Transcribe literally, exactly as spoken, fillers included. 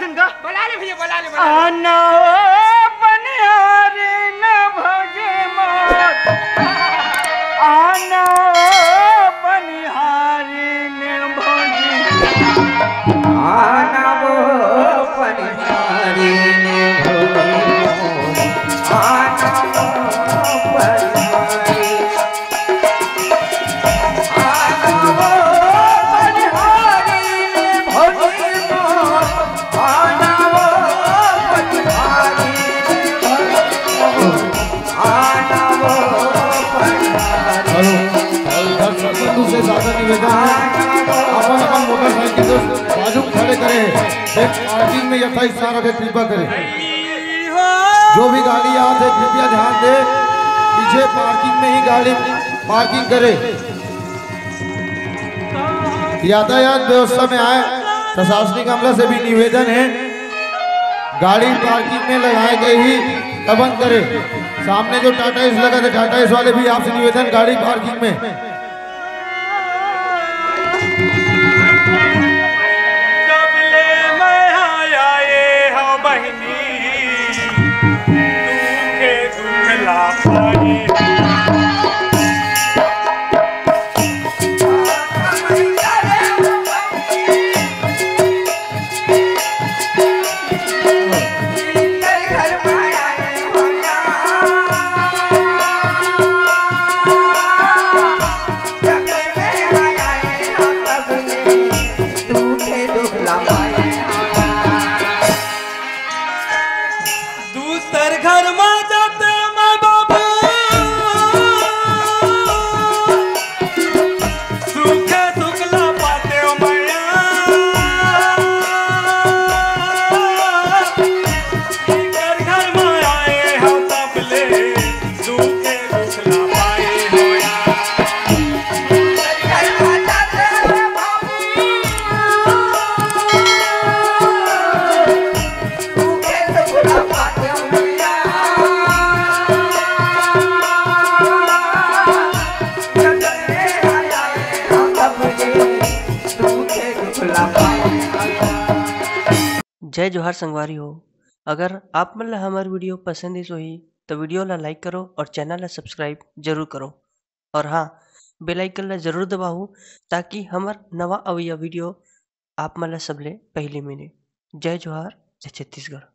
बला ले भइया, बला ले, बला ले। आना ओ बनिहारिन भौजी मोर, आना ओ बनिहारिन भौजी, आना ओ बनिहारिन भौजी मोर, आना ओ बनिहारिन। हेलो, दर्शक बंधु से ज्यादा निवेदन है, अपन अपन मोटरसाइकिल के बाजू खड़े करे, एक पार्किंग में यथा स्थान रखे, कृपा करें। जो भी गाड़ी आत हे, कृपया ध्यान दे, पीछे पार्किंग में ही गाड़ी पार्किंग करे। यातायात व्यवस्था में आए, प्रशासनिक अमला से भी निवेदन है, गाड़ी पार्किंग में लगाए गए ही प्रबंध करें। सामने जो टाटा एस लगा था, टाटा एस वाले भी आपसे निवेदन, गाड़ी पार्किंग में। जब ले मैं आया ये हो बहिनी, दुखे दुख ला पाए। दूसर घर मा जाते मैं बाबू, सुख दुख ला पाते हो मैया। इकर घर मा आए हो तब ले, सुख दुख ला पाए हो या। जय जोहार संगवारी हो। अगर आप मन ला हमर वीडियो पसंद आइस होही, तो वीडियो ला लाइक करो और चैनल ला सब्सक्राइब जरूर करो। और हाँ, बेल आइकन ला जरूर दबाहू, ताकि हमर नवा अवइया वीडियो आप मन ला सबले पहले मिले। जय जोहार, जय छत्तीसगढ़।